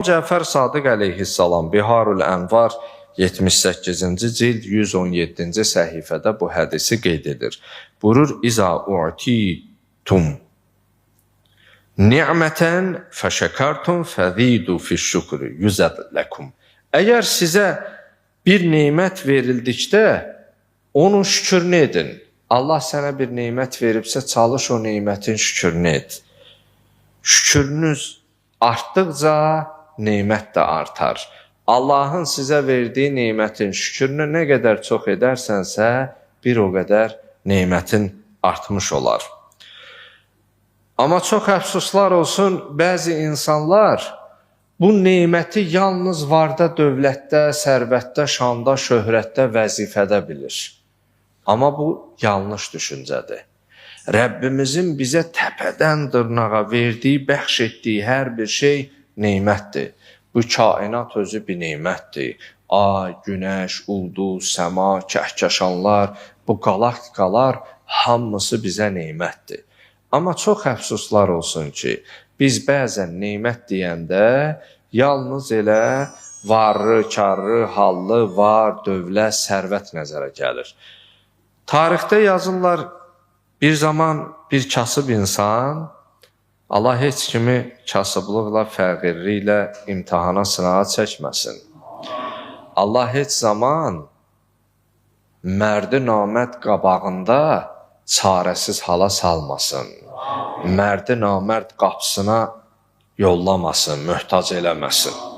Cəfər Sadiq əleyhissalam Biharul Ənvar 78-ci cild 117-ci səhifədə bu hədisi qeyd edir. Buyurur: "İza u'titum ni'meten feşekertum fezidu fi'ş-şükri yüzad lekum." Əgər sizə bir nemət verildikdə onun şükrünü edin. Allah sənə bir nemət veribsə, çalış o nemətin şükrünü et. Şükrünüz artdıqca nemət də artar. Allahın sizə verdiyi nemətin şükrünü nə qədər çox edərsənsə, bir o qədər nemətin artmış olar. Amma çox əfsuslar olsun, bəzi insanlar bu neməti yalnız varda, dövlətdə, sərvətdə, şanda, şöhrətdə, vəzifədə bilir. Amma bu yanlış düşüncədir. Rəbbimizin bizə təpədən dırnağa verdiyi, bəxş etdiyi hər bir şey nemətdir. Bu kainat özü bir nemətdir. Ay, günəş, ulduz, səma, kəhkəşanlar, bu qalaktikalar hamısı bizə nemətdir. Amma çox əfsuslar olsun ki, biz bəzən nemət deyəndə yalnız elə varlı, karlı, hallı, var, dövlət, sərvət nəzərə gəlir. Tarixdə yazırlar, bir zaman bir kasıb insan, Allah heç kimi kasıblıqla, fəqirliklə imtahana, sınağa çəkməsin. Allah heç zaman mərdi namərd qabağında çarəsiz hala salmasın. Mərdi namərd qapısına yollamasın, möhtac eləməsin.